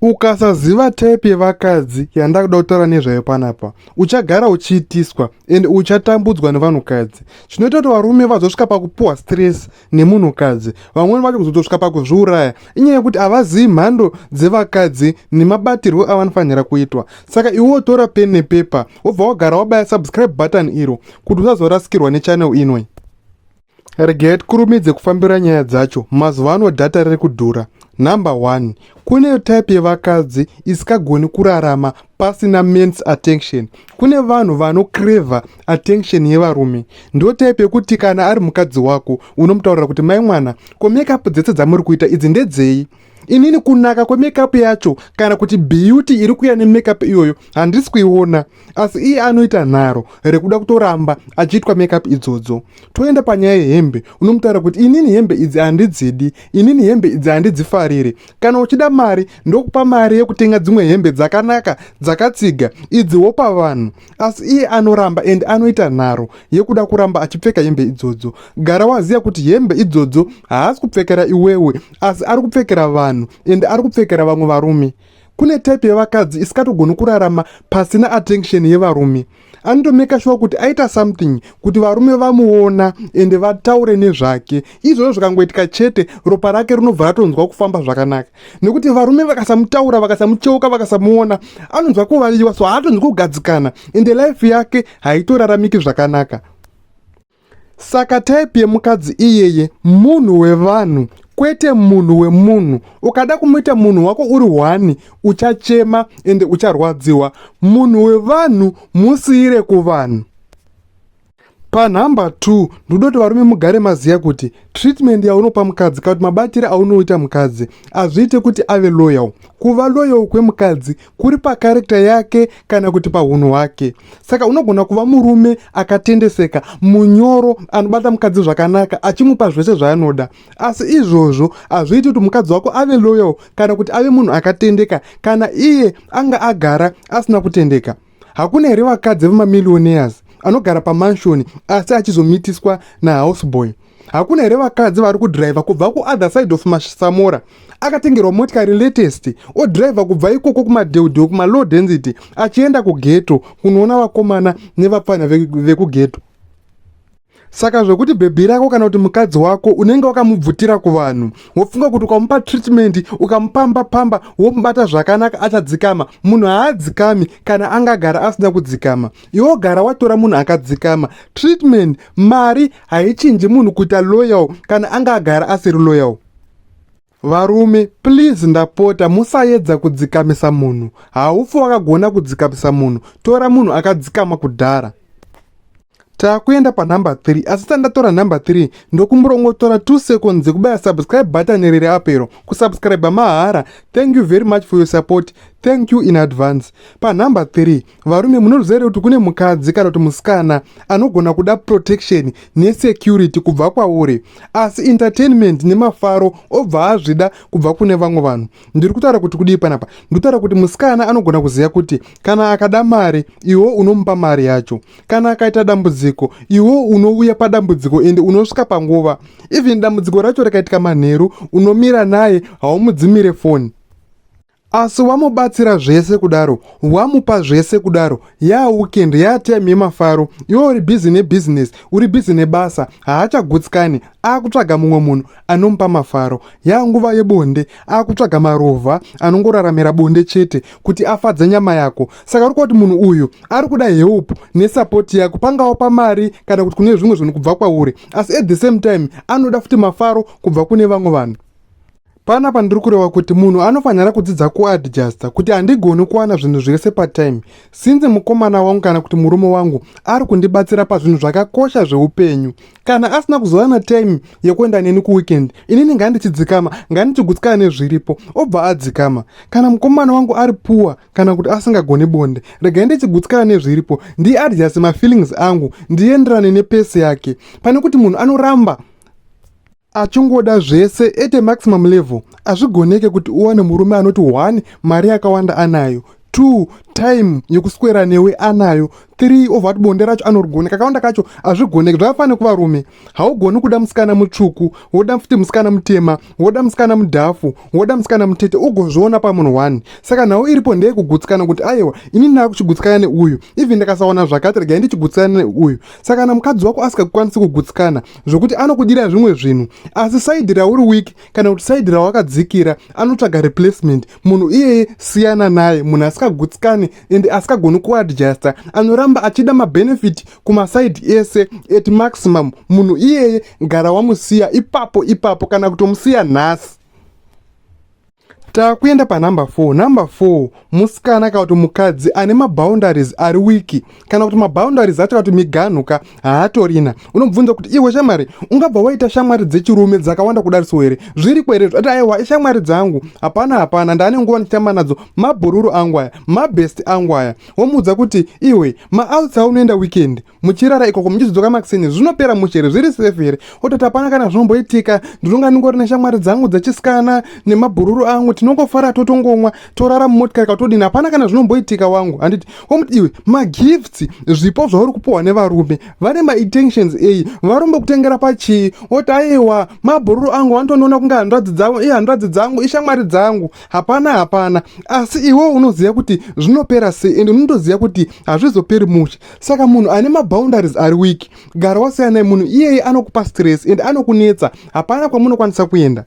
Ukasaziva type yevakadzi yandakuda kutaura nezvayo panapa, uchagara uchiitiswa and uchatambudzwa nevanhukadzi. Chinoita kuti varume vazosvika pakupuhwa stress nemunhukadzi, vamweni vacho kuzotosvika pakuzviuraya, inyaya yekuti havazivi mhando dzevakadzi nemabatirwo avanofanira kuitwa. Saka iwe wotora pen nepepa wobva wagara wabaya subscribe button iro kuti usazorasikirwa nechannel inoi. Regai tikurumidze kufambira nyaya dzacho, mazuva ano data riri kudhura. Number 1, kune type yevakadzi isikagoni kurarama pasina men's attention. Kune vanhu vanocrave attention yevarume. Ndo type yekuti kana ari mukadzi wako unomutaurira kuti, "Mai mwana, ko makeup dzese dzamuri kuita idzi ndedzei? Inini kunaka kwemakeup yacho kana kuti beauty iri kuuya nemakeup iyoyo handisi kuiona." Asi iye anoita nharo rekuda kutoramba achiitwa makeup idzodzo. Toenda panyaya yehembe, unomutaura kuti, "Inini hembe idzi handidzidi, inini hembe idzi handidzifariri. Kana uchida mari, ndokupa mari yekutenga dzimwe hembe dzakanaka dzakatsiga, idzi wopa vanhu." Asi iye anoramba and anoita nharo yekuda kuramba achipfeka hembe idzodzo. Gara waziva kuti hembe idzodzo haasi kupfekera iwewe, asi ari kupfekera vanhu and ari kupfekera vamwe varume. Kune type yevakadzi isikatogoni kurarama pasina attention yevarume. Anotomake sure kuti aita something kuti varume vamuona ende vataure nezvake. Izvozvo zvikangoitika chete, ropa rake rinobva ratonzwa kufamba zvakanaka, nekuti varume vakasamutaura, vakasamucheuka, vakasamuona, anonzwa kuvaviwa, so haatonzwi kugadzikana ende life yake haitoraramiki zvakanaka. Saka type yemukadzi iyeye munhu wevanhu, kwete munhu wemunhu. Ukada kumuita munhu wako uri one, uchachema ende ucharwadziwa. Munhu wevanhu musiyire kuvanhu. Panhamba 2, ndoda kuti varume mugare maziva kuti treatment yaunopa mukadzi kana kuti mabatiro aunoita mukadzi hazviite kuti ave loyal. Kuva loyal kwemukadzi kuri pacharacter yake kana kuti paunhu hwake. Saka unogona kuva murume akatendeseka, munyoro, anobata mukadzi zvakanaka, achimupa zvese zvaanoda, asi izvozvo hazviiti kuti mukadzi wako ave loyal kana kuti ave munhu akatendeka kana iye anga agara asina kutendeka. Hakuna here vakadzi vemamillionaires anogara pamansion asi achizomitiswa nahouseboy? Hakuna here vakadzi vari kudhiraivha kubva kuother side of Masamora, akatengerwa motikari latest, odhiraivha kubva ikoko kumadheudheu, kumalow density, achienda kughetto kunoona vakomana nevapfana vekughetto? Saka zvokuti bhebhi rako kana kuti mukadzi wako unenge wakamubvutira kuvanhu, wofunga kuti ukamupa treatment, ukamupamba pamba, womubata zvakanaka, achadzikama, munhu haadzikami kana angagara asina kudzikama. Iwe gara watora munhu akadzikama. Treatment, mari haichinji munhu kuita loyal kana anga agara asiri loyal. Varume, please, ndapota, musaedza kudzikamisa munhu. Haufi wakagona kudzikamisa munhu. Tora munhu akadzikama kudhara. Taakuenda panhamba 3, asi tandatora nhamba 3, ndokumbura ungotora 2 seconds dzekubaya subscribe button riri apero, kusubscribe mahara. Thank you very much for your support, thank you in advance. Panhamba 3, varume, munoziva here kuti kune mukadzi kana kuti musikana anogona kuda protection nesecurity kubva kwauri, asi entertainment nemafaro obva azvida kubva kune vamwe vanhu? Ndiri kutaura kuti kudii panapa? Ndikutaura kuti musikana anogona kuziva kuti kana akada mari, iwo unomupa mari yacho. Kana akaita dambudziko, iwo unouya padambudziko ende unosvika panguva. Even dambudziko racho rikaitika manheru, unomira naye, haumudzimire foni. Asi wamubatsira zvese kudaro, wamupa zvese kudaro, yaweekend, yatime yemafaro, iwe uri busy nebusiness, uri busy nebasa, haachagutsikani, akutsvaga mumwe munhu anomupa mafaro. Yanguva yebonde, akutsvaga marovha anongoraramira bonde chete kuti afadze nyama yako. Saka uri kuti munhu uyu ari kuda help nesupport yako, pangawo pamari kana kuti kune zvimwe zvinhu kubva kwauri, asi at the same time anoda futi mafaro kubva kune vamwe vanhu. Panapa ndiri kureva kuti munhu anofanira kudzidza kuadjusta kuti handigoni kuwana zvinhu zvese patime. Since mukomana wangu kana kuti murume wangu ari kundibatsira pazvinhu zvakakosha zveupenyu, kana asina kuzowana time yekuenda neni kuweekend, inini ngandichidzikama, ngandichigutsikana nezviripo, obva adzikama. Kana mukomana wangu ari poor kana kuti asingagoni bonde, regai ndichigutsikana nezviripo, ndiadjuste mafeelings angu, ndienderane nepace yake, pane kuti munhu anoramba achingoda zvese at a maximum level. Hazvigoneke kuti uwane murume anoti 1 mari yakawanda anayo, 2 time anayo, 3 anoda bonde. Time yekuswera newe anayo. 3 obva ati bonde racho anorigona. Kakawanda kacho hazvigoneki, zvakafanana nekuvarume. Haugoni kuda musikana mutsvuku, woda futi musikana mutema, woda musikana mudhafu, woda musikana mutete, ugozviona pamunhu one. Saka nhau iripo ndeyekugutsikana kuti aiwa, ini ndakuchigutsikana neuyu, even ndakasawana zvakati, regai ndichigutsikana neuyu. Saka kana mukadzi wako asingakwanisi kugutsikana zvokuti anokudira zvimwe zvinhu, asi side rauri weak kana kuti side rawakadzikira anotsvaga replacement, munhu iyeye siyana naye. Munhu asingagutsikani and asingagoni kuadjusta, anoramba achida mabenefit kumasides ese at maximum, munhu iyeye gara wamusiya ipapo ipapo kana kutomusiya nhasi. Takuenda panumber 4. Number 4, musikana kana kuti mukadzi ane maboundaries ari weak, kana kuti maboundaries acho, kana kuti miganhu ka, haatorina. Unobvunza kuti, "Iwe shamwari, ungabva waita shamwari dzechirume dzakawanda kudariso here? Zviriko here?" Ati, "Aiwa, ishamwari dzangu, hapana, hapana, ndaane nguva ndichitamba nadzo, mabhururu angu aya, mabest angu aya." Womuudza kuti, "Iwe, maouts aunoenda weekend, muchirara ikoko, muchizodzoka makuseni, zvinopera mushe here? Zviri safe here?" Ototi, "Hapana kana zvinomboitika, ndinonga ndingori neshamwari dzangu dzechisikana nemabhururu angu, tinongofara, totongomwa, torara mumotikari, katodini, hapana kana zvinomboitika wangu, handiti?" Womuti, "Iwe, magifts, zvipo zvauri kupiwa nevarume, vane maintentions ei? Varombokutengera pachii?" Oti, "Aiwa, mabhururu angu, vanotondiona kunge hanzvadzi dzavo, ihanzvadzi dzangu, ishamwari dzangu, hapana, hapana." Asi iwewo unoziva kuti zvinopera sei, ende unotoziva kuti hazvizoperi mushe. Saka munhu ane maboundaries ari weak, gara wasiyana. Munhu iyeye anokupa stress ende anokunetsa, hapana kwamunokwanisa kuenda.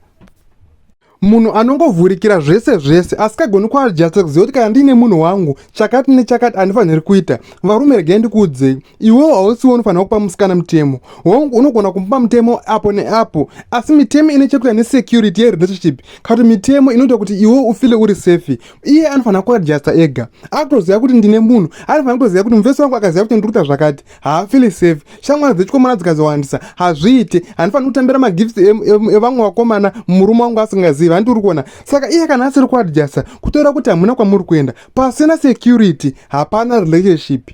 Munhu anongovhurikira zvese zvese, asikagoni kuadjusta, kuziva kuti kana ndiine munhu wangu chakati nechakati handifaniri kuita. Varume, regai ndikuudzei, iwewo hausiwo unofanira kupa musikana mutemo. Hongu, unogona kumupa mutemo apo neapo, asi mitemo ine chekuita nesecurity yerelationship, kana kuti mitemo inoita kuti iwewo ufeel uri safe. Iye anofanira kuadjusta ega, akutoziva kuti ndine munhu. Anofanira kutoziva kuti mufesi wangu akaziva kuti ndiri kuita zvakati, haafeel safe. Shamwari dzechikomana dzikazowandisa, hazviite. Handifaniri kutambira magifts evamwe vakomana murume wangu asingazivi, handiri kuona. Saka iye kana asiri kuadjusta, kutora kuti hamuna kwamuri kuenda. Pasina security hapana relationship.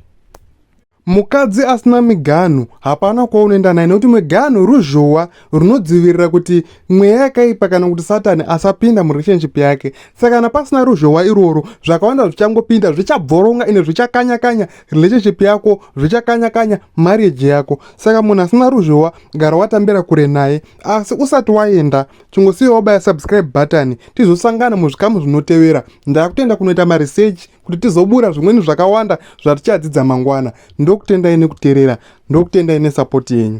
Mukadzi asina miganhu, hapana kwaunoenda naye, nekuti miganhu ruzhowa runodzivirira kuti mweya yakaipa kana kuti Satani asapinda murelationship yake. Saka kana pasina ruzhowa irworwo, zvakawanda zvichangopinda, zvichabvoronga ine zvichakanya-kanya relationship yako, zvichakanya-kanya marriage yako. Saka munhu asina ruzhowa, gara watambira kure naye. Asi usati waenda, chingosiya wabaya subscribe button, tizosangana muzvikamu zvinotevera. Ndakutenda kunoita maresearch kuti tizobura zvimweni zvakawanda zvatichadzidza mangwana. Ndokutendai nekuteerera, ndokutendai nesupport yenyu.